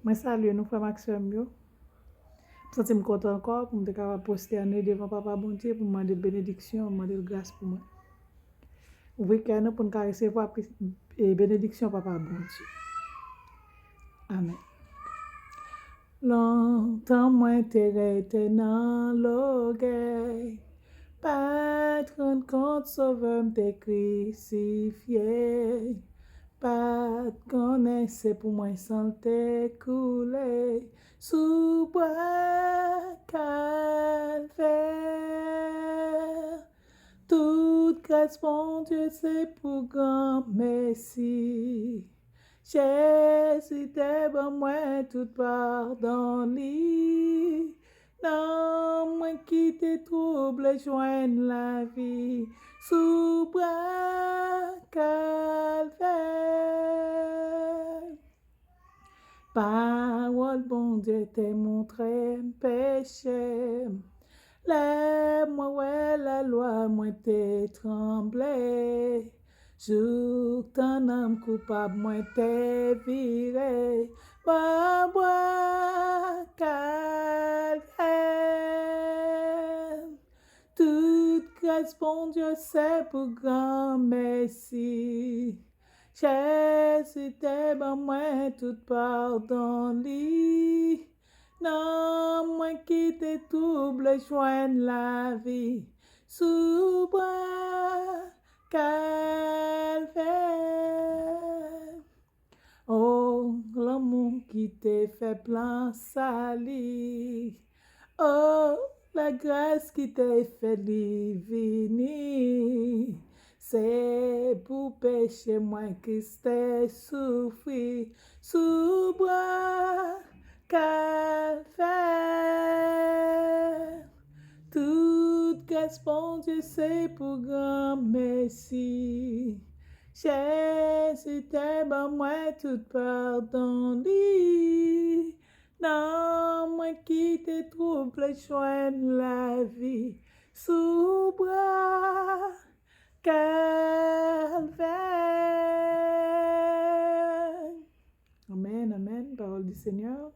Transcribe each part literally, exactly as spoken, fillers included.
Mwen salye nou, frè m ak sè m yo. M santi m kontan ankò pou m te kapab pwostène devan Papa Bondye, pou m mande l benediksyon, mande l gras pou mwen. Ouvri kè nou pou n ka resevwa pri- e benediksyon Papa Bondye. Amen. Lontan mwen te rete nan lògèy, pa t rann kont Sovè m te krisifye, pa t konnen se pou mwen san l te koule sou bwa Kalvè. Tout gras Bondye se pou granmesi. Jezi te ban mwen tout padon li. Nan mwen kite twouble jwenn lavi sou bwa Kalvè. Pawòl Bondye te montre m peche m. Lè mwen wè lalwa, mwen te tranble. Jouk tan nanm koupab mwen te vire bò bwa Kalvè. Tout gras Bondye se pou granmesi. Jezi te ban mwen tout padon li. Nan mwen kite twouble jwenn lavi sou bwa Kalvè. O, lanmou ki te fè plan sali. O, lagras ki te fè li vini. Se pou peche mwen Kris te soufri sou bwa Kalvè. Tout gras Bondye se pou granmesi. Jezi te ban mwen tout padon li. Nan mwen kite twouble jwenn lavi sou bwa Kalvè. Amen, amen. Parole du Seigneur.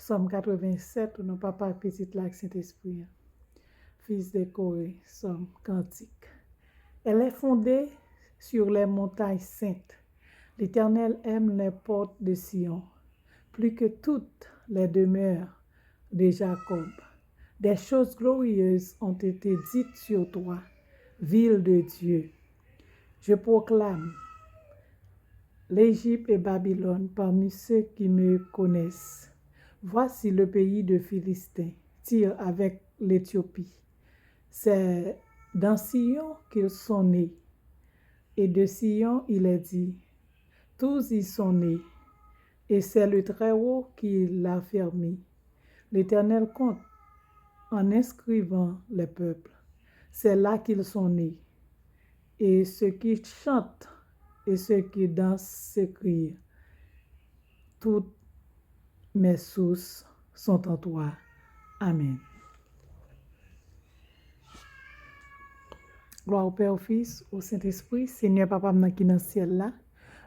Sòm katrevennsèt, o non Papa, Pitit la ak Sentespri a. Fils de Corée, Sòm, kantik. Elle est fondée sur les montagnes saintes. L'Éternel aime les portes de Sion plus que toutes les demeures de Jacob. Des choses glorieuses ont été dites sur toi, ville de Dieu. Je proclame l'Égypte et Babylone parmi ceux qui me connaissent. Voici le pays de Philistin, Tyr avec l'Éthiopie. C'est dans Sion qu'ils sont nés, et de Sion il est dit, tous y sont nés, et c'est le Très-Haut qui l'a affermi. L'Éternel compte en inscrivant les peuples. C'est là qu'ils sont nés. Et ceux qui chantent et ceux qui dansent s'écrient, toutes mes sources sont en toi. Amen. Glwa o Pè, o Fis, o Sentespri, Senyè Papa m nan ki nan syèl la,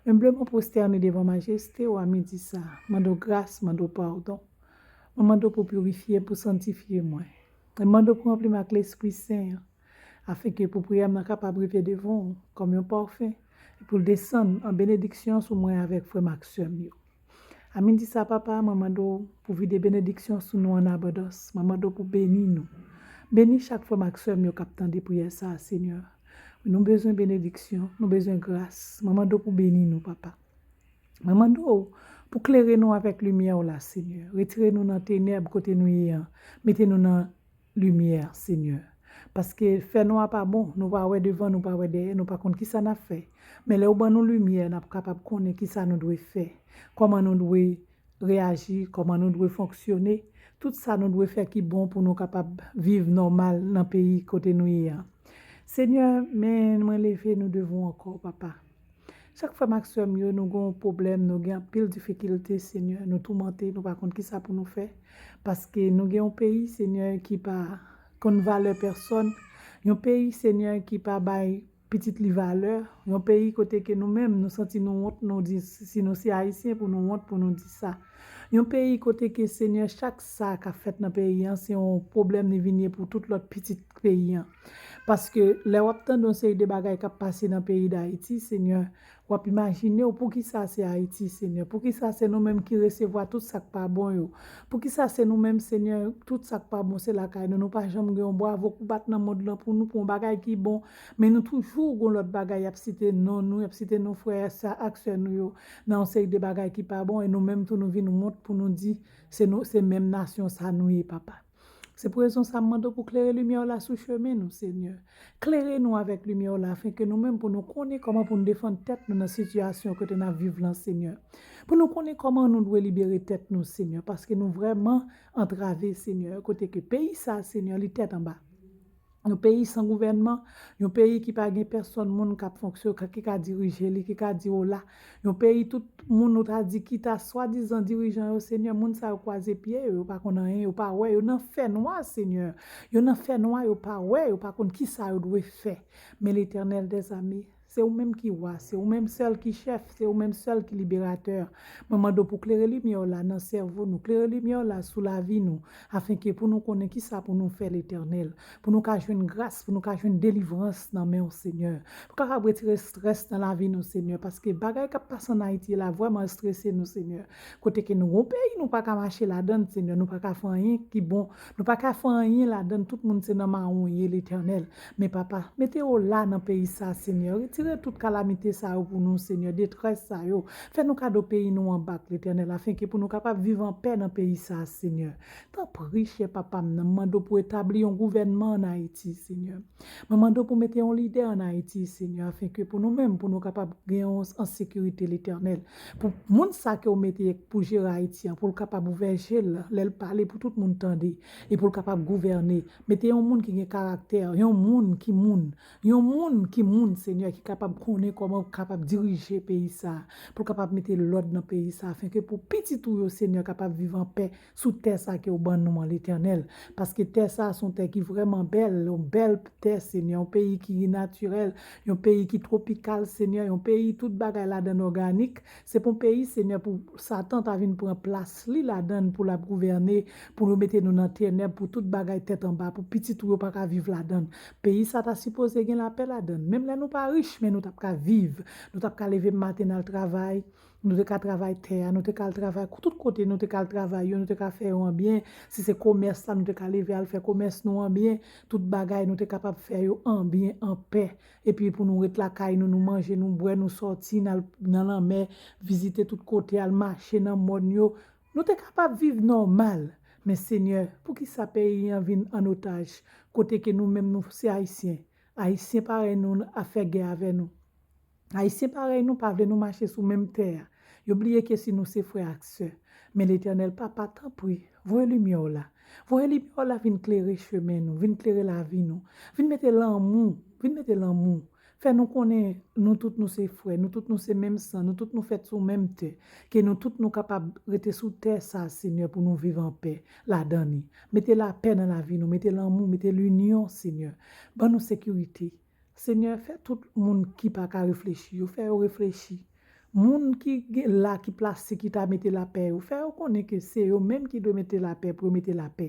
enbleman pwostène devan majeste w a midi sa a. Mande w gras, mande w padon. Mwen mande w pou pirifye m, pou sanntifye mwen. Mwen mande w pou ranpli m ak Lespri Sen an, afenke pou priyè m nan kapab rive devan w kòm yon pafen, e pou l desann an benediksyon sou mwen avèk frè m ak sè m yo. A midi sa, Papa, mwen mande w pou vide benediksyon sou nou an abondans. Mwen mande w pou beni nou. Beni chak frè m ak sè m yo k ap tande priyè sa a, Senyè. Nou bezwen benediksyon, nou bezwen gras. Mwen mande w pou beni nou, Papa. Mwen mande w pou klere nou avèk limyè w la, Senyè. Retire nou nan tenèb kote nou ye an. Mete nou nan limyè, Senyè. Paske fènwa pa bon, nou pa wè devan, nou pa wè dèyè, nou pa konn kisa n ap fè. Men lè w ban nou limyè, n ap kapab konnen kisa nou dwe fè, kòman nou dwe reyaji, kòman nou dwe fonksyone, tout sa nou dwe fè ki bon pou nou kapab viv nòmal nan peyi kote nou ye an. Senyè, men mwen leve nou devan w ankò, Papa. Chak frè m ak sè m yo, nou gen yon pwoblèm, nou gen anpil difikilte, Senyè. Nou toumante, nou pa konn kisa pou nou fè. Paske nou gen yon peyi, Senyè, ki pa konn valè pèsòn. Yon peyi, Senyè, ki pa bay pitit li valè. Yon peyi kote ke nou menm, nou santi nou wont, nou di si nou se Ayisyen pou nou wont pou nou di sa. Yon peyi kote ke, Senyè, chak sa k ap fèt nan peyi an, se yon pwoblèm li vin ye pou tout lòt pitit peyi an. Paske lè w ap tande yon seri de bagay k ap pase nan peyi Dayiti, Senyè, w ap imajine w poukisa se Ayiti, Senyè. Poukisa se nou menm ki resevwa tout sa k pa bon yo? Poukisa se nou menm, Senyè, tout sa k pa bon se lakay nou? Nou pa janm gen yon bwavo pou bat nan mond lan pou nou, pou yon bagay ki bon. Men nou toujou gon lòt bagay y ap site non nou, y ap site non frè sa ak sè nou yo nan yon seri de bagay ki pa bon, e nou menm tou nou vin wont pou nou di se nou, se menm nasyon sa nou ye, papa. Se pou rezon sa m mande w pou klere limyè w la sou chemen nou, Senyè. Klere nou avèk limyè w la, afenke nou menm pou nou konnen kòman pou nou defann tèt nou nan sitiyasyon kote n ap viv lan, Senyè. Pou nou konnen kòman nou dwe libere tèt nou, Senyè, paske nou vrèman antrave, Senyè, kote ke peyi sa, Senyè, li tèt anba. Yon peyi san gouvènman, yon peyi ki pa gen pèsòn moun k ap fonksyon, ki ka dirije li, ki ka di w la. Yon peyi tout moun ou ta di ki ta swadizan dirijan yo, Senyè, moun sa yo kwaze pye yo, yo pa konn anyen, yo pa wè, yo nan fènwa, Senyè. Yo nan fènwa, yo pa wè, yo pa konn kisa yo dwe fè. Men Letènèl dèzame, se ou menm ki wa, se ou menm sèl ki chèf, se ou menm sèl ki liberatè. Mwen mande w pou klere limyè w la nan sèvo nou, klere limyè w la sou lavi nou, afenke pou nou konnen kisa pou nou fè, Letènèl, pou nou ka jwenn gras, pou nou ka jwenn delivrans nan men w, Senyè, pou kapab retire estrès nan lavi nou, Senyè, paske bagay k ap pase ann Ayiti la vrèman estrese nou, Senyè. Kote ke nou gon peyi, nou pa ka mache ladann, Senyè, nou pa ka fè anyen ki bon, nou pa ka fè anyen ladann, tout moun se nan mawon ye, Letènèl. Men papa, mete w la nan peyi sa, Senyè. Retire tout kalamite sa yo pou nou, Senyè, detrès sa yo. Fè nou kado peyi nou an bak, Letènèl, afenke pou nou kapab viv anpè nan peyi sa, Senyè. Tanpri, chè papa m nan, m mande w pou etabli yon gouvènman ann Ayiti, Senyè. Mwen mande w pou mete yon lidè ann Ayiti, Senyè, afenke pou nou menm, pou nou kapab gen yon an sekirite, Letènèl. Pou moun sa ke w mete pou jere Ayiti an, pou l kapab ouvè je l, lè l pale, pou tout moun tande, e pou l kapab gouvène. Mete yon moun ki gen karaktè, yon moun ki moun, yon moun ki moun, Senyè, ki kapab konnen kòman pou kapab dirije peyi sa, pou l kapab mete lòd nan peyi sa, afenke pou pitit ou yo, Senyè, kapab viv anpè sou tè sa ke w ban nou an, Letènèl. Paske tè sa se yon tè ki vrèman bèl, yon bèl tè, Senyè, yon peyi ki natirèl, yon peyi ki twopikal, Senyè, yon peyi tout bagay ladann òganik. Se pa yon peyi, Senyè, pou Satan ta vin pran plas li ladann pou l ap gouvène, pou nou mete nou nan tenèb, pou tout bagay tèt anba, pou pitit ou yo pa ka viv ladann. Peyi sa ta sipoze gen lapè ladann. Menm lè nou pa rich, men nou t ap ka viv. Nou t ap ka leve maten n al travay. Nou te ka travay tè a, nou te ka al travay tout kote, nou te ka al travay yo, nou te ka fè yo an byen. Si se komès la, nou te ka leve al fè komès nou an byen. Tout bagay, nou te kapab fè yo an byen, an pè. Epi pou nou ret lakay nou, nou manje, nou bwè, nou sòti, n al nan lanmè, vizite tout kote, al mache nan mòn yo. Nou te kapab viv nòmal. Men Senyè, poukisa peyi an vin an otaj, kote ke nou menm nou se Ayisyen? Ayisyen parèy nou ap fè gè avè nou. Ayisyen parèy nou pa vle nou mache sou menm tè a. Yo bliye ke si nou se frè ak sè. Men Letènèl, papa, tanpri, voye limyè w la. Voye limyè w la vin klere chemen nou, vin klere lavi nou. Vin mete lanmou, vin mete lanmou. Fè nou konnen nou tout nou se frè, nou tout nou se menm san, nou tout nou fèt sou menm tè. Ke nou tout nou kapab rete sou tè sa, Senyè, pou nou viv anpè ladan li. Mete lapè nan lavi nou, mete lanmou, mete linyon, Senyè. Ban nou sekirite. Senyè, fè tout moun ki pa ka reflechi yo, fè yo reflechi. Moun ki gen la, ki plase, ki ta mete lapè yo, fè yo konnen ke se yo menm ki dwe mete lapè pou yo mete lapè,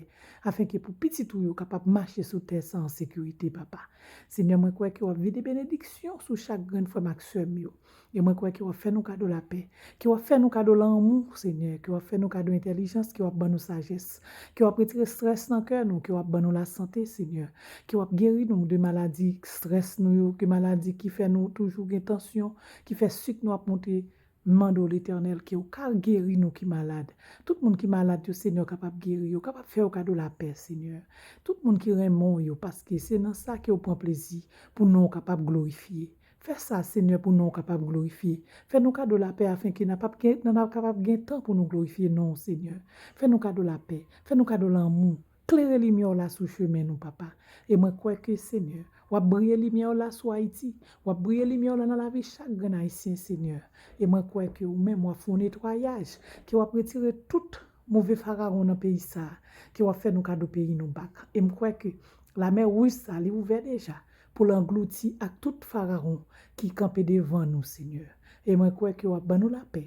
afenke pou pitit ou yo kapab mache sou tè sa an sekirite, papa. Senyè, mwen kwè ke w ap vide benediksyon sou chak grenn frè m ak sè m yo. E mwen kwè ke w ap fè nou kado lapè, ke w ap fè nou kado lanmou, Senyè, ke w ap fè nou kado entèlijans, ke w ap ban nou sajès, ke w ap retire estrès nan kè nou, ke w ap ban nou lasante, Senyè, ke w ap geri nou de maladi estrès nou yo, ke maladi ki fè nou toujou gen tansyon, ki fè sik nou ap monte. M mande w, Letènèl, ke w ka geri nou ki malad. Tout moun ki malad yo, Senyè, w kapab geri yo, w kapab fè yo kado lapè, Senyè. Tout moun ki renmen w yo, paske se nan sa ke w pran plezi pou non w kapab glorifye. Fè sa, Senyè, pou non w kapab glorifye. Fè nou kado lapè afenke n ap ap gen, n ap kapab gen tan pou nou glorifye non w, Senyè. Fè nou kado lapè. Fè nou kado lanmou. Klere limyè w la sou chemen nou, papa. E mwen kwè ke, Senyè, w ap briye limyè w la sou Ayiti. W ap briye limyè w la nan lavi chak grenn Ayisyen, Senyè. E mwen kwè ke ou menm w ap fè yon netwayaj, ke w ap retire tout move farawon nan peyi sa a, ke w ap fè nou kado peyi nou bak. E m kwè ke Lamè Wouj sa, li ouvè deja. pou l anglouti ak tout farawon ki kanpe devan nou, Senyè. E mwen kwè ke w ap ban nou lapè,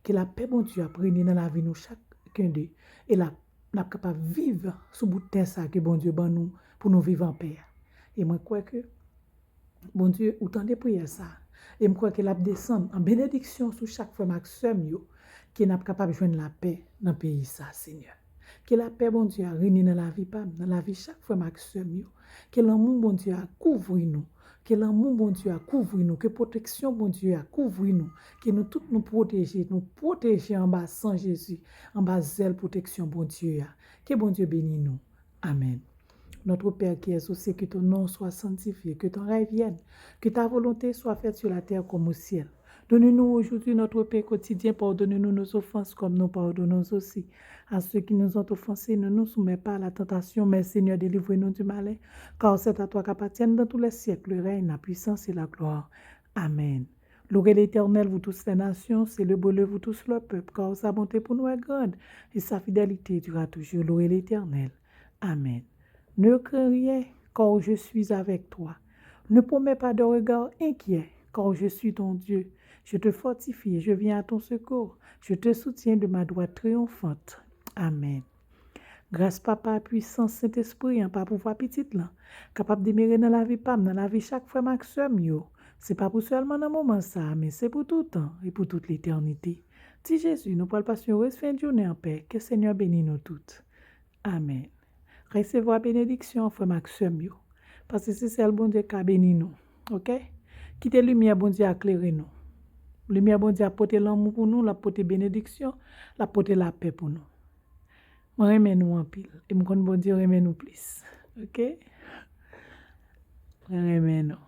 ke lapè Bondye ap rene nan lavi nou chak ende, e l ap, n ap kapab viv sou bout tè sa ke Bondye ban nou pou nou viv anpè a. E mwen kwè ke Bondye, ou tande priyè sa a. E m kwè ke l ap desann an benediksyon sou chak frè m ak sè m yo, ke n ap kapab jwenn lapè nan peyi sa, Senyè. Ke lapè Bondye a rene nan lavi pa m, nan lavi chak frè m ak sè m yo. Ke lanmou Bondye a kouvri nou. Ke lanmou Bondye a kouvri nou. Ke pwoteksyon Bondye a kouvri nou. Ke nou tout nou pwoteje, nou pwoteje anba san Jezi, anba zèl pwoteksyon Bondye a. Ke Bondye beni nou. Amen. Notre Père qui es aux cieux, que ton nom soit sanctifié, que ton règne vienne, que ta volonté soit faite sur la terre comme au ciel. Donne-nous aujourd'hui notre pain quotidien, pardonne-nous nos offenses comme nous pardonnons aussi à ceux qui nous ont offensés. Ne nous soumets pas à la tentation, mais Seigneur, délivre-nous du malin, car c'est à toi qu'appartiennent dans tous les siècles le règne, la puissance et la gloire. Amen. Louez l'Éternel, vous tous les nations, célébrez-le, vous tous le peuple, car sa bonté pour nous est grande, et sa fidélité durera toujours. Louez l'Éternel. Amen. Ne crains rien, car je suis avec toi. Ne promets pas de regard inquiet, car je suis ton Dieu. Je te fortifie, je viens à ton secours. Je te soutiens de ma droite triomphante. Amen. Gras Papa, pwisans Sentespri an, pa pouvwa Pitit lan, kapab demere nan lavi pa m, nan lavi chak frè m ak sè m yo. Se pa pou sèlman nan moman sa a, men se pou toutan e pou tout letènite. Ti Jezi, nou pral pase yon rès fen jounen anpè. Ke Senyè beni nou tout. Amen. Resevwa benediksyon frè m ak sè m yo. Paske se sèl Bondye k ka beni nou. Oke? Kite limyè Bondye a klere nou. Limyè Bondye ap pote lanmou pou nou, l ap pote benediksyon, l ap pote lapè pou nou. Mwen renmen nou anpil. E m konn Bondye renmen nou plis. Oke? Mwen renmen nou.